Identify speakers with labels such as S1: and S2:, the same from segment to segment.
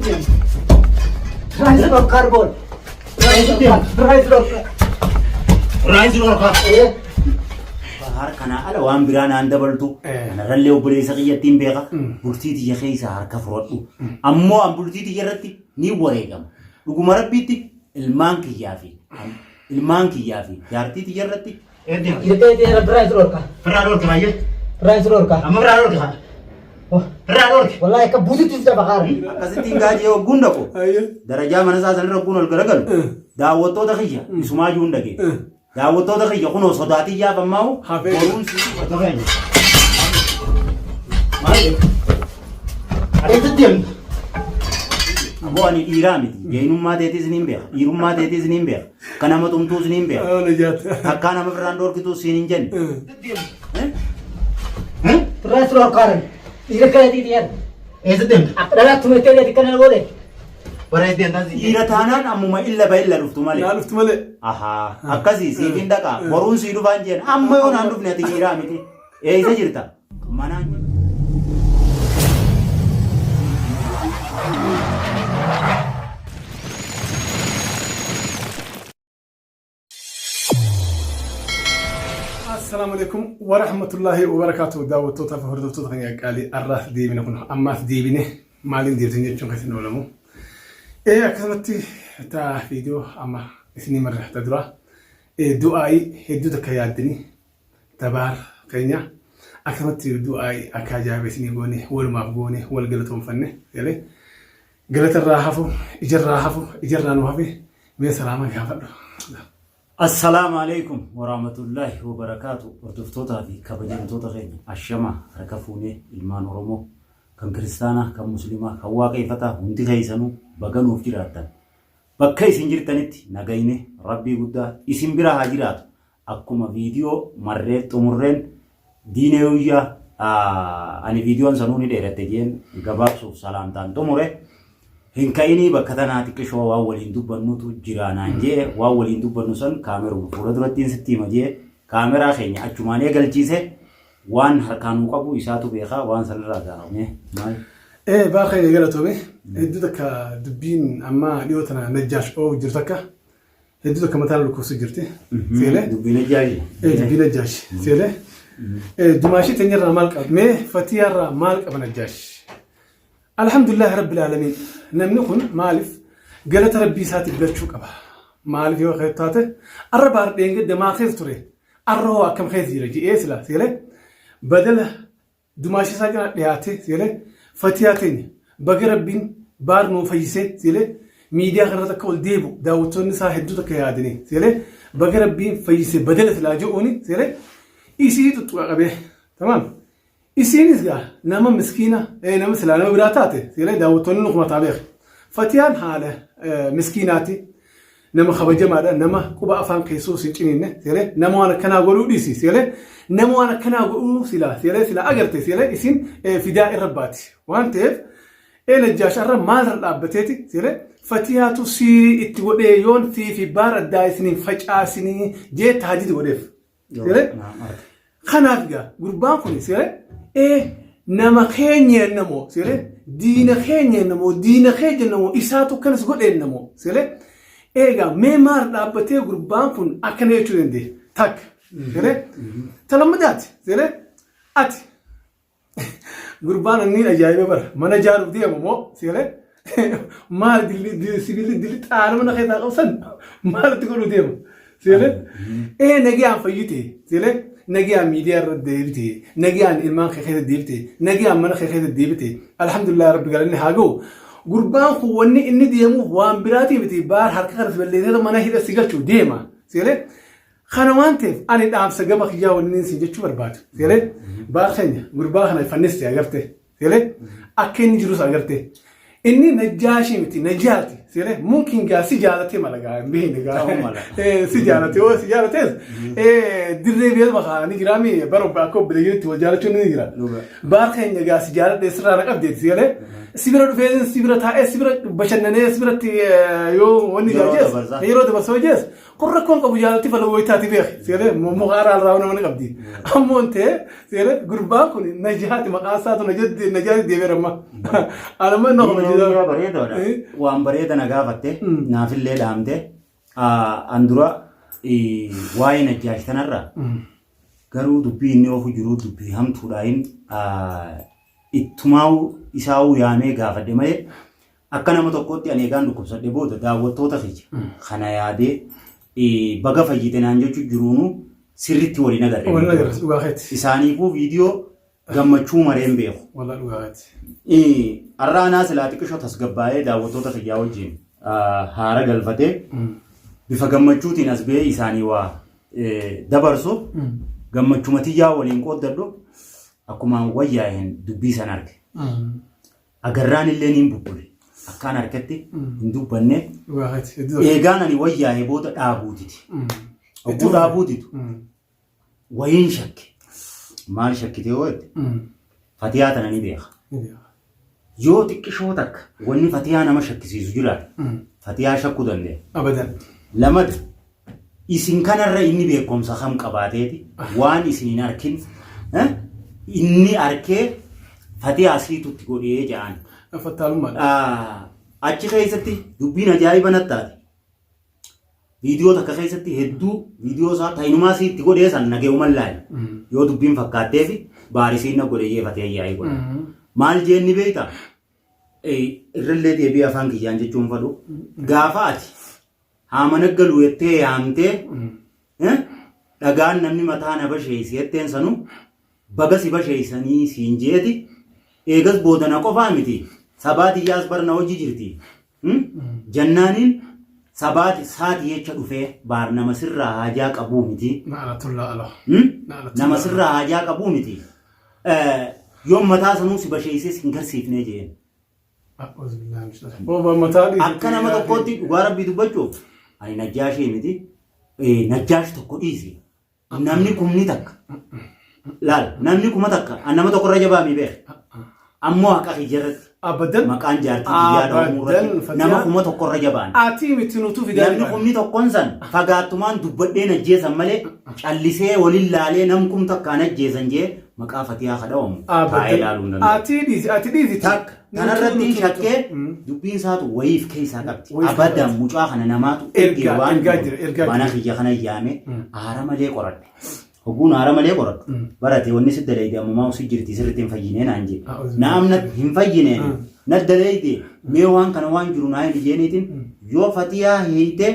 S1: Rice dhorkaa argoon. Rice dhorkaa.
S2: Rice dhorkaa. Bahar kanaa ala waan biraa naan dabaltu. Kanarrallee obboleessa kiyyattiin beeka. Bultii tiyya keessaa harka fudhadhu. Ammoo an bultii tiyya irratti ni wareegama. Dhuguma rabbiitti ilmaan kiyyaa fi ilmaan kiyyaa fi jaartii tiyya irratti
S1: Irtee rice dhorkaa.
S2: Firraa dhorki baay'ee.
S1: Rice dhorkaa.
S2: Amma firraa dhorki haa. Firraa dhorki.
S1: Wallahi akka buutitti si dhafa qaara.
S2: Akkasittiin gaajee hogguun dhaqu. Darajaa mana isaa sanirra hogguun ol garagalu. Daawwattoota kiyya isumaa jiruun dhagee. Daawwattoota kiyya kunoo sodaatiyyaaf ammaa'u
S3: Hafee.
S2: boruun si dhufa. Maal?
S1: Eessa deemta?
S2: Aboo ani dhiiraa miti. Jeenummaa teetiis niin beeka. Dhiirummaa teetiis niin beeka. Akka nama tumtuus niin beeka. Takkaa nama birraan dhoorkituus siin hin jenne.
S1: Rice dhorkaa. Dhiira kana dhiirri
S4: Eessa deemta?
S1: Akka dhalaatti tumettee gadi kana godhe.
S4: Bara eessa deemtaa si?
S2: Dhiira taanaan ammuma illa ba illa dhuftu malee.
S3: Naa dhuftu malee.
S2: Ahaa akkasii siif hin dhaqaa. Boruun sii dhufaan jeen amma yoo naan dhufne ati dhiiraa miti. Eessa jirta? Manaan.
S3: Assalaamu alaikum wa rahmatullahi wa barakaatuh daawwattoota fi hordoftoota keenya qaalii arraas deebine kun ammaas deebine maaliin deebiten jechuun keessan oolamu. Ee akkasumatti ta viidiyoo amma isinii marre ta dura du'aa'ii hedduu takka yaaddanii tabaar keenya akkasumatti du'aa'ii akka ajaa'iba isinii goone walumaaf goone wal galatoomfanne galee galatarraa hafu ijarraa hafu ijarraa nu hafe mee salaama gaafadhu.
S2: Assalaamu alaikum warahmatullahi wabarakaatu. Hordoftootaa fi kabajamtoota keenya ashamaa harka fuunee ilmaan Oromoo kan kiristaanaa, kan musliimaa, kan waaqeeffataa hundi keessanuu baga nuuf jiraattan. Bakka isin jirtanitti nagayni rabbii guddaa isin bira haa jiraatu. Akkuma viidiyoo marree xumurreen diinee guyyaa ani viidiyoon sanuu ni dheeratte jeen gabaabsuuf salaamtaan xumure. Hin ka'inii bakka tanaa xiqqishoo waan waliin dubbannutu jira naan jee waan waliin dubbannu san kaameruma fuula durattiin sitti hima jee kaameraa keenya achumaan eegalchiise waan harkaa nuu qabu isaatu beekaa waan sanirraa gaafame maal.
S3: Ee baa keenya galatoome hedduu takka dubbiin amma dhiyoo tana Najjaash oofu jiru takka hedduu takka mataa dhukkubsu jirti. Seelee.
S2: Dubbii Najjaashi.
S3: Ee dubbii Najjaash. Seelee. Ee dumaashii teenyarraa maal qaba? Mee Fatiyaarraa maal qaba Najjaash? Alhamdulillahi Rabbil Aalamiin. Namni kun maaliif galata Rabbii isaatiif galchuu qaba? Maaliif yoo keessa taate arra baar dheengadda maa keessa ture? Arra hoo akkam keessa jira je'ee sila seelee badala dumaashii isaa cinaa dhiyaatee seelee Fatiyaa teenya baga Rabbiin baar nuu fayyisee seelee miidiyaa kanarratti akka ol deebi'u daawwattoonni isaa hedduu takka yaadanii seelee baga Rabbiin fayyisee badala silaa je'uuni seelee isii tuttuqa qabee tamaam Isiinis gaa nama miskiina nama silaa nama biraa taate sigalee daawwattoonni nu kumataa beeka. Fatiyaan haala miskiinaati. Nama kabajamaadha. Nama quba afaan keessoo sin ciniinne sigalee nama waan akkanaa godhuu dhiisi sigalee nama waan akkanaa godhuu silaa sigalee silaa agarte sigalee isiin fidaa irra baati. Waan ta'eef ee Najjaash arra maalirra dhaabbateeti sigalee Fatiyaatu siirii itti godhee yoon sii fi baar addaa isiniin facaasinii jee taajidi godheef. Siree? Kanaaf egaa gurbaan kun siree ee nama keenya jennamoo siree diina keenya jennamoo diina kee jennamoo isaatu akkanas godhe jennamoo siree eegaa mee maal dhaabbatee gurbaan kun akkana jechuu dandeenya takka siree ta lammadaati siree ati Gurbaan anniin ajaa'iba bara. Mana ijaaruuf deema moo sigalee maal dilli sibiilli dilli xaara mana keessaa qabu san maal itti godhuu deema. Sigalee ee nagayaan fayyite sigalee nagayaan miidiyaa irra deebite nagayaan ilmaan kee keessa deebite nagayaan mana kee keessa deebite alhamdulillah rabbi galanni haa ga'u. Gurbaan kun wanni inni deemuuf waan biraatii miti baar harka kana si balleessee mana hidha si galchuu deema. Sigalee Kana waan ta'eef ani dhaamsa gama kiyyaa wanni isin jechuu barbaadu. Seelee baar keenya gurbaa kana fanniste agarte. Seelee akka inni jirus agarte. Inni najjaashii miti najaati. Seeree mumkin gaa si jaalatee mala gaa hin beekne gaa.
S2: Ta'uu mala.
S3: Si jaalate yoo si jaalates dirree beelma kaa ni jiraami bara akka obboleeyyiitti wal jaalachuun ni jira.
S2: Dhuga.
S3: Baar keenya gaa si jaaladhe sirraa na qabdeeti si galee. Si bira dhufee si bira taa'ee si bira bashannanee si biratti yoo wanni
S2: Yeroo
S3: jees
S2: dabarsaa.
S3: yeroo dabarsoo jees kun rakkoon qabu jaalatti fala wayitaati beeki si galee mukaara alraa nama ni qabdi. Ammoo ta'e si galee gurbaan kun najaati maqaan isaatu najaati deebi'eera amma. Anamma inni
S2: Guyyaa
S3: kabachiisa.
S2: bareedaadha.
S3: Eh.
S2: Waan bareeda na gaafatte naafillee dhaamte. An dura waa'ee Najjaash tanarra garuu dubbii inni oofu jiru dubbii hamtuudhaan ittumaa'u isaa'uu yaamee gaafadhe malee akka nama tokkootti ani egaan dhukkubsadhe booda daawwattoota kiyya kana yaadee baga fayyite naan jechuu jiruunu sirritti waliin agarre.
S3: Wal agarre dhugaa keeti.
S2: Isaaniifuu viidiyoo gammachuu mareen beeku.
S3: Walaa dhugaa keeti.
S2: Har'a anaa silaa xiqqishoo tasgabbaa'ee daawwattoota kiyyaa wajjin haara galfatee bifa gammachuutiin as ba'ee isaanii waa dabarsu gammachuma tiyyaa waliin qooddadhu akkuma wayyaa'een dubbii san arge. Agarraan illee niin bubbule. Akkaan harkatti hin dubbanne.
S3: Dhugaa keeti. Hedduu tokko.
S2: Eegaan ani wayyaa'ee booda dhaabuutiti. Ogguu dhaabuutitu wayiin shakke. Maal shakkite yoo jette Fatiyaa tana ni beeka. Yoo xiqqishoo takka wanni Fatiyaa nama shakkisiisu jiraate Fatiyaa shakkuu dandeenya.
S3: Abadan.
S2: Lamada isin kanarra inni beekumsa kam qabaateeti waan isin hin arkin inni arkee Fatiyaa siitutti godhee ja'an.
S3: Fattaalummaadha.
S2: Achi keessatti dubbiin ajaa'iba natti taate. Viidiyoo takka keessatti hedduu viidiyoo isaa ta'inumaa siitti godhee san nagayuman laali. Yoo dubbiin fakkaatteefi baarisiin na godhe jeefatee yaa'ii godhe. Maal jeenni beektaa? Irrallee deebi'ee afaan kiyyaan jechuun fadhu. Gaafa ati haamana galu jettee yaamtee dhagaan namni mataa na basheessi jetteen sanu baga si basheessanii siin jeeti eegas booda na qofaa miti sabaa tiyyaas bar na hojii jirti. Jannaaniin sabaati saati jecha dhufee baar nama sirraa haajaa qabuu miti.
S3: Na'alatullaa ala.
S2: Nama sirraa haajaa qabuu miti. Yoon mataa sanuu si basheessee si hin garsiifnee jeen. Akka nama tokkootti dhugaa rabbii dubbachuuf ani najjaashii miti. Najjaash tokko dhiisi. Namni kumni takka. Laal namni kuma takka an nama tokko irra jabaa mi beek. Ammoo haqa kiyya irratti
S3: Abadan.
S2: maqaan jaartii kiyyaa dhawamuu
S3: Abadan,
S2: irratti
S3: Fatiyaa.
S2: nama 1000 irra jabaan.
S3: Atii miti nutu fidaa
S2: Namni kumni tokkoon san fagaattumaan dubbadheen ajjeesan malee callisee walin laalee nam kum takkaan ajjeesan jee maqaa Fatiyaa ka dhawamu taa'ee ilaaluu hin danda'u.
S3: Atii dhiisi ati dhiisi.
S2: Takka tanarratti hin shakkee dubbiin isaatu wayiif keessaa qabdi.
S3: Wayiif
S2: Abadan mucaa kana namaatu
S3: Ergaa-
S2: ergee waan
S3: ergaa jira, ergaa
S2: mana
S3: jira.
S2: kiyya kana yaame aara malee qoradhe. Hogguun aara malee qoradhu barate wanni si dalayde ammumaa si jirti sirriitti hin fayyinee naan jee.
S3: A'uuzu
S2: Na amna hin fayyineen na dalayde mee waan kana waan jiru naa hin jeeniitiin yoo fatiyaa hiite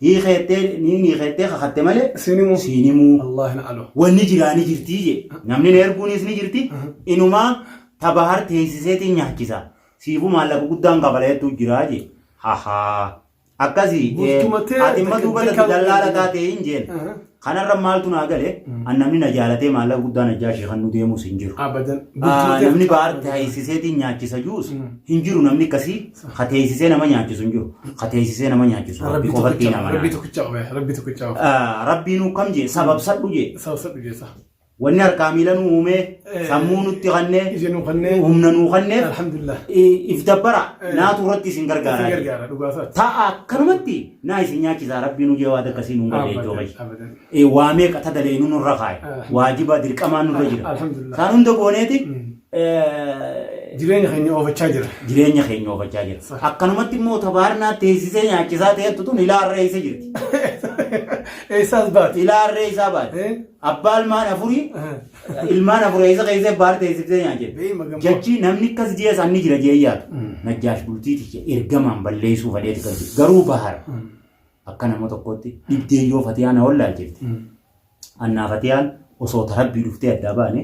S2: hiikeettee ni hiikeettee kakatte malee
S3: Siin himuu.
S2: siin himuu.
S3: Allah hin alu.
S2: Wanni jiraa ni jirtii jee. Namni na erguunis ni jirti. Inumaa tabahar teessiseetiin nyaachisa. Siifuu maallaqa guddaan kafala hedduu jiraa jee. Hahaa. Akkasi
S3: Bultuma tee
S2: ati imma duuba
S3: dakka-
S2: dallaala taate hin jeen.
S3: Aha.
S2: Kanarra maaltu naa gale an namni na jaalatee maallaqa guddaa najjaashii kan nu deemus hin jiru.
S3: Abadan. Bultuma tee-
S2: Namni baar teessiseetiin nyaachisa juus hin jiru namni akkasii ka teessisee nama nyaachisu hin jiru. Ka teessisee nama nyaachisu rabbi
S3: Rabbi
S2: qofatti
S3: tokkicha
S2: nama
S3: Rabbi
S2: nyaachisa.
S3: tokkicha obe Rabbi tokkicha obe.
S2: Rabbiinuu kam jee sababsadhu jee.
S3: Sababsadhu jeessa.
S2: Wanni harkaa miila nu uumee, sammuu nutti kannee,
S3: Ija nuu kannee,
S2: humna nuu kanneef,
S3: Alhamdulillah.
S2: if dabbara naatu irratti isin gargaara.
S3: Isin gargaara dhugaa isaati.
S2: Ta'a akkanumatti naa isin nyaachisaa rabbiin hojii waan akkasii nuun galee
S3: Abadan,
S2: ijoo fayyada.
S3: abadan.
S2: Waa meeqa ta dalee nu nurra kaa'e. Waajiba dirqamaa nurra jira.
S3: Alhamdulillah.
S2: Isaan hunda gooneeti
S3: Jireenya keenya oofachaa jira.
S2: Jireenya keenya oofachaa jira. Akkanumatti immoo tabaarnaa teessisee nyaachisaa ta'ettu tun ilaa harree isa jirti.
S3: Eessaas baate?
S2: Ilaa harree isaa baate. Abbaa ilmaan afurii ilmaan afurii isa keessee baar teessisee nyaachise.
S3: Beema gamoo.
S2: Jechi namni akkas jee san ni jira jee yaadu. Najjaash bultii tiyya ergamaan balleessuu fadheeti galche. Garuu bahar akka nama tokkootti dhibdee yoo fatiyaa na wallaalchifte. Annaa Fatiyaan osoo ta rabbii dhuftee addaa baane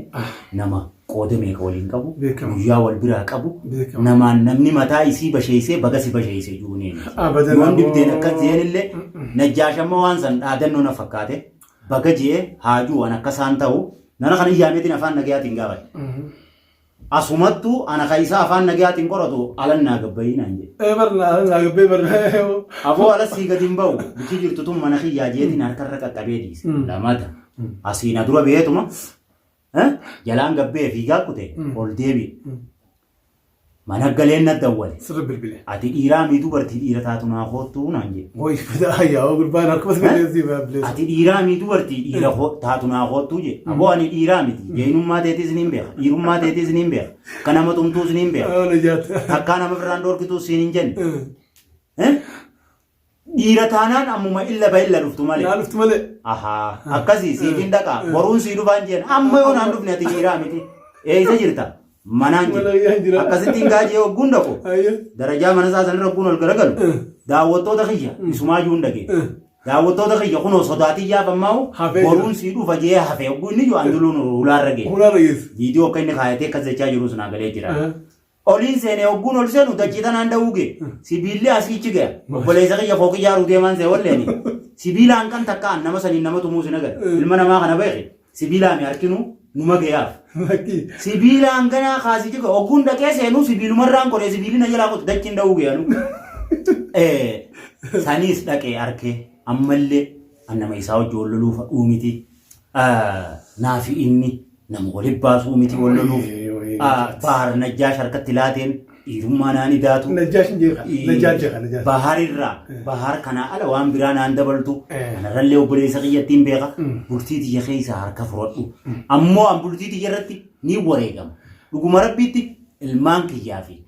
S2: nama qooda meeqa waliin qabu
S3: Beekama.
S2: guyyaa wal biraa qabu
S3: Beekama.
S2: namaan namni mataa isii basheessee baga si basheesse juunee miti.
S3: Abadan
S2: Yoon
S3: aboo.
S2: dhibdeen akkas jeen illee najjaash amma waan san dhaadannoo na fakkaate baga jee haajuu waan akka isaan ta'u nana kana iyyaameetiin afaan nagayaatiin gaafadhe. Asumattuu ana ka isaa afaan nagayaatiin qoratu alan naa gabbayii naan jedhe.
S3: Ee bar naa naa gabbee bar.
S2: Aboo ala sii gadi hin ba'u bikki jirtu tun mana kiyyaa jeetiin harkarra qaqqabee dhiise. Lamata. Asii na dura beetuma. Jalaan gabbee fiigaa kute ol deebi'e. Mana galeen na dawwale.
S3: Sirri bilbile.
S2: Ati dhiiraa mii dubartii dhiira taatu naa koottuu naan jedhe.
S3: Woy bada ayyaa oo gurbaan harkuma si bilbile bilbile.
S2: Ati dhiiraa mii dubartii dhiira taatu naa koottuu jedhe. Aboo ani dhiiraa miti. Jeenummaa teetiis niin beeka. Dhiirummaa teetiis niin beeka. Akka nama tumtuus niin beeka.
S3: Aa najaat.
S2: Takkaa nama birraan dhoorkituus siin hin jenne. Dhiira taanaan ammuma illa ba illa dhuftu malee.
S3: Naa dhuftu malee.
S2: Ahaa akkasii siif hin dhaqa boruun sii dhufaan jeen amma yoo naan dhufne ati dhiiraa miti. Eessa jirta? Manaan
S3: Mana kiyyaan
S2: jira.
S3: jira.
S2: Akkasittiin gaajee hogguun dhaqu.
S3: Ayyo.
S2: Darajaa mana isaa sanirra hogguun ol garagalu. Daawwattoota kiyya isumaa jiruun dhagee. Daawwattoota kiyya kunoo sodaatiyyaaf ammaa'u
S3: Hafee jira.
S2: boruun sii dhufa jee hafe hogguu inni jiru anduluun ulaarra ga'e.
S3: Hulaarra geessu.
S2: Viidiyoo akka inni kaayatee akkas jechaa jirus naa galee jira. Oliin seenee hogguun ol seenu dachii tanaan da'uu ga'e. Sibiilli asiichi ga'e. Obboleessa kiyya fooqii ijaaruu deemaan see walleeni. Sibiila hanqan takka nama saniin nama tumuu sin agarre. Ilma namaa kana beeki. Sibiilaami harkinuu numa ga'aaf.
S3: Lakkii.
S2: Sibiila hanganaa kaasichi ga'e. Hogguun dhaqee seenuu sibiilumarraan qoree sibiilli na jalaa qotu dachiin da'uu ga'e anu. Saniis dhaqee arkee ammallee an nama isaa wajji wal loluu fadhuu miti. Naafi inni nama wali baasuu miti wal loluuf. Bahar Najjaash harkatti laateen dhiirummaa naan idaatu.
S3: Najjaash hin jeeqa. Najjaash jeeqa Najjaash.
S2: Baharirraa bahar kanaa ala waan biraa naan dabaltu. Kanarrallee obboleessa kiyyatti hin beeka. Bultii tiyya keessaa harka furadhu. Ammoo an bultii tiyya irratti ni wareegama. Dhuguma rabbiitti ilmaan kiyyaa fi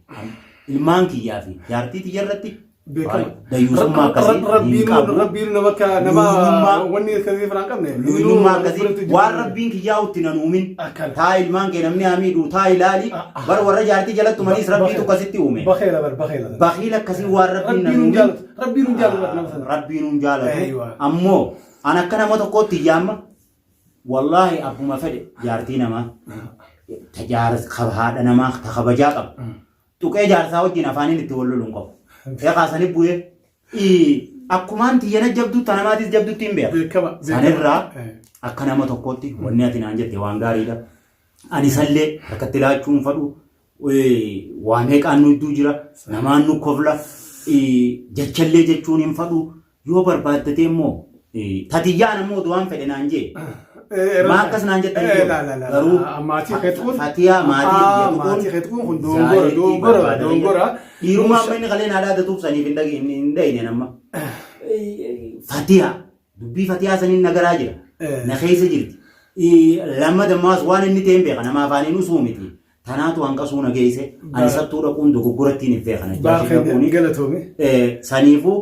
S2: ilmaan kiyyaa fi jaartii tiyya irratti
S3: Beekama.
S2: Dayyuusummaa akkasii hin
S3: Rabbiin
S2: qabu.
S3: rabbiin nama akka nama
S2: Luynummaa-
S3: wanni akkasii firaan qabne.
S2: Luynummaa akkasii waan rabbiin kiyyaa utti nan uumin.
S3: Akkana.
S2: Taa ilmaan kee namni haa miidhuu taa ilaali. Bar warra jaartii jalatti tumaniis rabbiitu akkasitti uume.
S3: Bakheela bar bakheela.
S2: Bakiil akkasii waan rabbiin nan
S3: Rabbiin hin
S2: uumin.
S3: jaalatu. Rabbiin hin jaalatu nama sana.
S2: Rabbiin hin jaalatu.
S3: Eeywa.
S2: Ammoo an akka nama tokkootti yaamma wallaahi abbuma fedhe jaartii namaa ta jaarsa haadha namaa ta kabajaa qaba. Tuqee jaarsaa wajjin afaaniin itti wal lolu hin qabu. Eegaa sani bu'ee akkumaan tiyyana jabduu ta namaatis jabdutti hin beeka.
S3: Beekama.
S2: Sanirraa akka nama tokkootti wanni ati naan jette waan gaariidha. Ani sallee harkatti laachuu hin fadhu. Waa meeqaan nu idduu jira. Namaan nu kofla. Jechallee jechuun hin fadhu. Yoo barbaaddatee immoo tatiyyaan ammoo waan fedhe naan jee. Maa akkas naan jettan
S3: Eh,
S2: jiru?
S3: la, la, la,
S2: Garuu
S3: la. Maatii kee tuquun.
S2: Fatiyaa maatii
S3: Ah,
S2: kiyya tuquun
S3: maatii kee tuquun kun dogongora,
S2: zaayitii
S3: dogongora,
S2: barbaada
S3: dogongora.
S2: Dhiirummaa amma inni kalee naa dhaadatuuf saniif hin dhage- hin dhayine nama. Fatiyaa dubbii fatiyaa saniin nagaraa jira.
S3: Eh.
S2: Na keessa jirti. Lamma dammaas waan inni ta'e hin beeka nama afaaniin usuu miti. Tanaatu hanqasuu na geesse ani sattuu dhaquun dogoggorattiin hin beeka.
S3: Baar keenya galatoomi.
S2: Saniifuu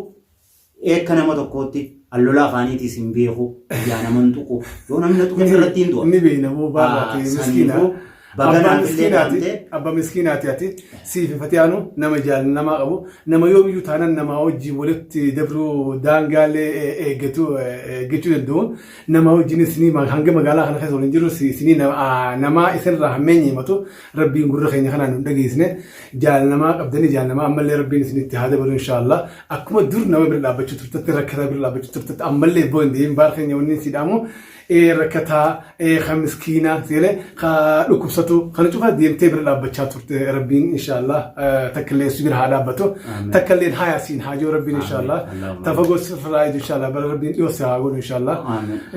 S2: Eekka nama tokkootti an lola afaaniitiis hin beeku, ijaa nama hin tuqu. Yoo namni na tuqe irratti hin du'a.
S3: Ni beekna boo baarraati miskiina.
S2: Saniifuu baga
S3: Abbaa
S2: naaf illee
S3: miskiinaati.
S2: dhaamte.
S3: Abbaa miskiinaati ati siif fatiyaanu nama jaalanamaa qabu nama yoomiyyuu taanan namaa wajjin walitti dabruu daangaalee eeggatu eeggachuu danda'u nama wajjin isinii hanga magaalaa kana keessa waliin jiru isinii namaa isinirraa hammeenya himatu rabbiin gurra keenya kanaan nu dhageessine jaalanamaa qabdanii jaalanamaa ammallee rabbiin isinitti haa dabalu inshaallah Akkuma dur nama bira dhaabbachuu turtetti rakkataa bira dhaabbachuu turtetti ammallee boo hin deebiin baar keenya wanni si dhaamu rakkataa ka miskiinaa seelee ka dhukkubsatu kana cufa deemtee bira dhaabbachaa turte rabbiin inshaallah takkallee si bira haa dhaabbatu takkallee haa siin haa jiru rabbiin inshaallah tafagoo sirraa eegu inshaallah bara rabbiin dhiyoo si haa godhu inshaallah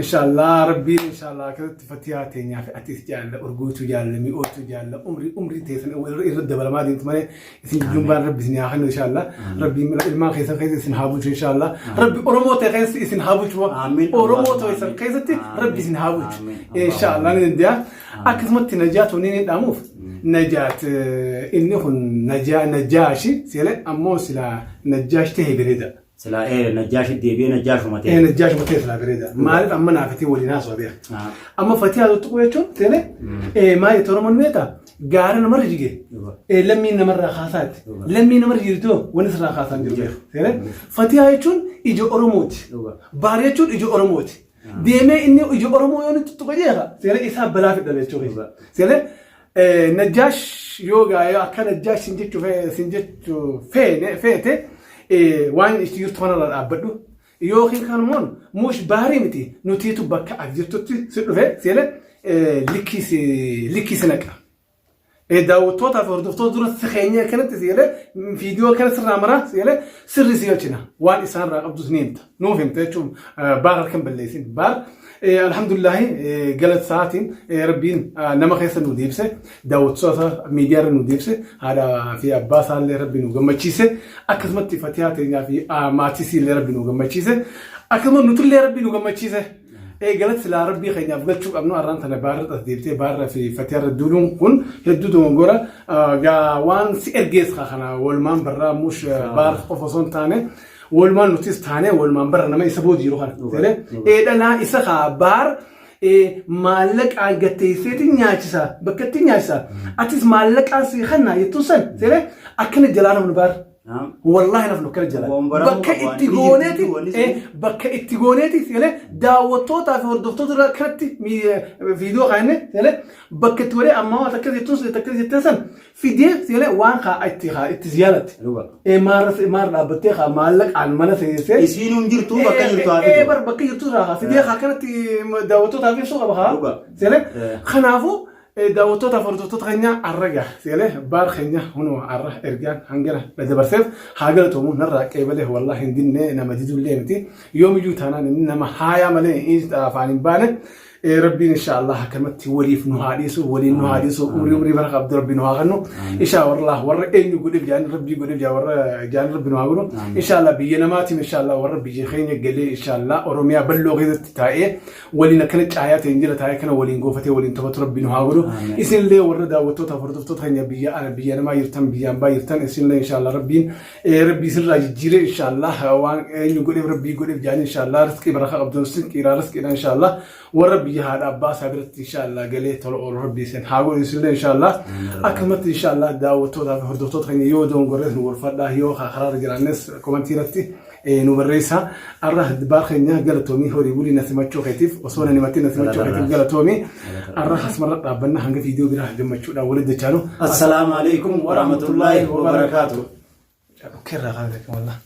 S3: inshaallah rabbiin inshaallah akkasitti fatiyaa teenyaa fi atis jaalla urguutu jaalla mi'ootu jaalla umrii umrii teessan irra dabalamaa deemtu malee isin jidduun baan rabbi isin haa kennu inshallah rabbi ilmaan keessan keessa isin haa bulchu inshallah rabbi oromoo ta'e keessa isin haa bulchu
S2: Amiin.
S3: oromoo ta'e san keessatti rabbi isin haa bulchu
S2: Amiin.
S3: inshallah ni danda'a akkasumatti najaat wanni inni dhaamuuf najaat inni kun najaa najaashi seele ammoo silaa najaash ta'e bareeda
S2: Silaa ee najjaashi deebi'ee najjaashuma ta'e.
S3: Ee najjaashuma ta'e silaa bareeda. Maaliif amma naa fatii waliin haasawaa beeka.
S2: Ah.
S3: Amma fatii haasawaa tuquu jechuun seene ee maal jette Oromoon beektaa gaara namarra jige ee lammiin namarraa kaasaati. Lammii namarra jirtu wanni sirraa kaasaan jiru beeka. Seene fatihaa jechuun ija Oromooti. Baar jechuun ija Oromooti. Deemee inni ija Oromoo yoo inni tuttuqa jeeqa seene isaa balaa fidha jechuudha. Seene Najjaash yoo gaayoo akka Najjaash sin jechuu sin jechuu feene feete waan itti jirtu kanarra dhaabbadhu. Yookiin kan immoo muush baarii miti nutiitu bakka ati jirtutti si dhufe seene likkii si likkii si naqa. Daawwattootaa fi hordoftoota dura si keenya akkanatti si galee viidiyoo akkana sirraa maraa si galee sirri si galchina. Waan isaan irraa qabdus ni himta. Nuuf himta jechuun baar harka hin balleessin. Baar alhamdulillaahi galata isaatiin rabbiin nama keessa nu deebise daawwattoota miidiyaa irra nu deebise haadha fi abbaa isaallee rabbi nu gammachiise akkasumatti fatihaa teenyaa fi maatii isiillee rabbi nu gammachiise akkasuma nutullee rabbi nu gammachiise. Galata silaa rabbii keenyaaf galchuu qabnu arraan tana baarra as deebitee baarra fi fatihaa irra duuluun kun hedduu dogongora gaa waan si ergees kaa kana walumaan barraa mush baar qofa osoo hin taane walumaan nutis taane walumaan barra nama isa booda jiru kana. Dhalaa isa kaa baar maallaqaan gatteesseetiin nyaachisa bakka itti nyaachisa atis maallaqaan si kanna jettuun san akkana jalaa namni baar. Wallaahi nafnu akkana jala.
S2: Waan baramuu
S3: Bakka
S2: qabu, waan
S3: itti
S2: inni
S3: gooneeti
S2: jirtu, wanni sun.
S3: bakka itti gooneeti galee daawwattootaa fi hordoftoota irra akkanatti viidiyoo kaa'inne galee bakka itti godhee ammaa waan akkas jettuun akkas jetteen san fidee galee waan kaa itti kaa itti ziyaaratti.
S2: Dhuga.
S3: Maarra maarra dhaabbattee kaa maallaqaan mana seensee.
S2: Isiin hin jirtu bakka jirtu haa
S3: Ee
S2: fidu.
S3: bar bakka jirtu irraa haa fidee kaa kanatti daawwattootaaf ibsuu qaba kaa.
S2: Dhuga.
S3: Seelee kanaafuu Daawwattoota fi hordoftoota keenya arra gaa seelee baar keenya hunoo arra ergaan hangana dabarseef haa galatoomu narraa qeebalee wallahi hin dinne nama didullee miti yoomiyyuu taanaan inni nama haayaa malee afaan hin baane rabbiin insha Allah akkanumatti waliif nu haa dhiisu waliin nu haa dhiisu umrii umrii bara qabdu rabbi nu haa kennu insha Allah warra eenyu godheef jaan rabbii godheef jaa warra jaan rabbi nu haa godhu insha Allah biyya namaatiin insha Allah warra biyya keenya galee insha Allah Oromiyaa bal'oo keessatti taa'ee waliin akkana caayaa ta'een jira taa'ee kana waliin goofatee waliin taphatu rabbi nu haa godhu. Isinillee warra daawwattoota hordoftoota keenya biyya ana biyya namaa jirtan biyyaan baa jirtan isinillee inshaallah rabbiin rabbii isinirraa jijjiiree inshaallah waan eenyu godheef rabbii godheef jaanii inshaallah rizqii barakaa qabdu rizqiidhaa rizqiidha inshaallah warra biyya haadha abbaa isaa biratti inshaallah galee tola oolu rabbii isin haa godhu isinillee inshaallah akkasumatti inshaallah daawwattootaa fi hordoftoota keenya yoo dogongorrees nu gorfadhaa yoo karaarra jiraannes komantii irratti nu barreessaa. Arra baar keenya galatoomii horii bulii na simachuu keetiif osoo na himatin na simachuu keetiif galatoomii. Arra asumarra dhaabbanna hanga viidiyoo biraa gammachuudhaan walitti dachaanu.
S2: Assalaamu alaikum warahmatullaahi wabarakaatuh.
S3: Dhukkeerraa kaa'ame wallah.